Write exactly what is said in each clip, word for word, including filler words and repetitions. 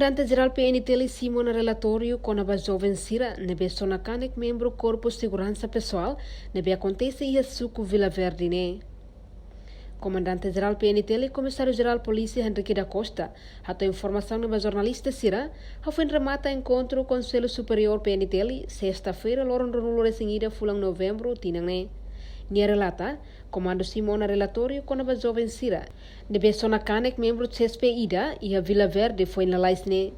Komandante Jerál P N T L simu ona relatóriu kona-ba joven sira ne'ebé sona kanek membru Korpu Seguransa Pesoál ne'ebé akontese iha suku Vila Verde ne'e. Komandante Jerál P N T L, Komisáriu Jerál Polísia Henrique da Costa, hato'o informasaun ne'e ba jornalista sira, hafoin remata enkontru Konsellu Superiór P N T L, sesta-feira, loron ruanulu-resin-ida fulan Novembru, tinan ne'e. Nia relata, Komandu simu ona relatóriu kona-ba joven sira ne'ebé sona kanek membru C S P ida iha Vila Verde foin lalais ne'e.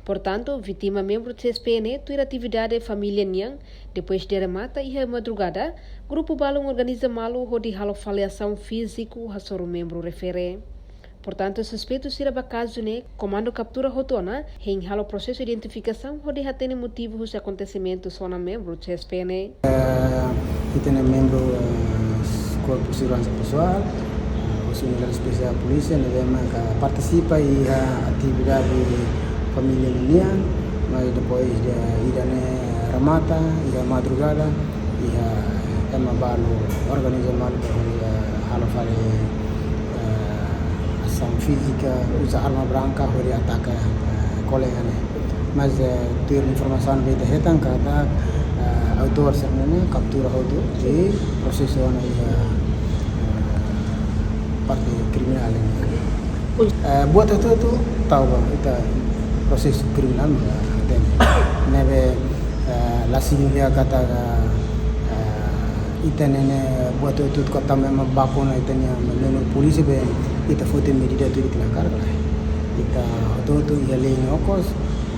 Portantu, vítima membru C S P ne'e tuir atividade família nian, depois de remata iha madrugada, grupu balun organiza malu hodi halo fali asaun fíziku hasoru membru refere. Portantu, suspeitu sira ba kazu ne'e, komandu kaptura hotu ona, hein halo prosesu identifikasaun hodi hatene motivu husi akontesimentu sona membru C S P ne'e. Eh, ita-nia membru, eh, Korpu Seguransa Pesoál, eh, husi Unidade Espesiál Polísia, ne'ebé maka partisipa iha atividade família nian, mas depois de ida-ne'e remata, iha madrugada, iha ema balu organiza malu para hodi, eh, halo fali, eh, asaun fízika, uza arma branka, hodi ataka, eh, kolega ne'e. Mas, eh, tuir informasaun ne'ebé ita hetan katak, eh, autór sira-ne'e kaptura hotu, i prosesa ona iha, eh, parte kriminál ne'e. Eh, buat hotu-hotu tau ba ita prosesu kriminál maka hatene. Ne'ebé, eh, la signifika katak, eh, ita-nia ne'e buat hotu-hotu kota memang baku ona ita-nia membru polísia be ita foti medida tuir ita-nia hakarak, lae. Ita hotu-hotu iha lei nia okos,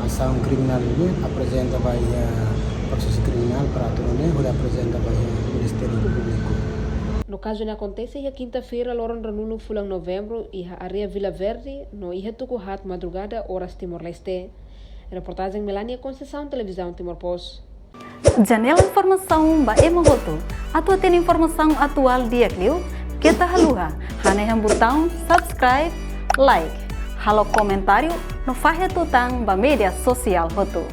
asaun kriminál ne'e aprezenta ba iha prosesu kriminál para atu nune'e hodi aprezenta ba iha Ministériu Públiku. No kazu ne'e akontese iha kinta-feira, loron ruanulu fulan Novembru, iha área Vila Verde, no iha tuku haat madrugada, oras Timor-Leste. Reportajen Melania Conceição, Televizaun Timor Post. Janela informasaun ba ema hotu. Atu hatene informasaun atuál di'ak liu, keta haluha hanehan butaun subscribe, like, halo komentáriu, no fahe tutan ba média sosiál hotu.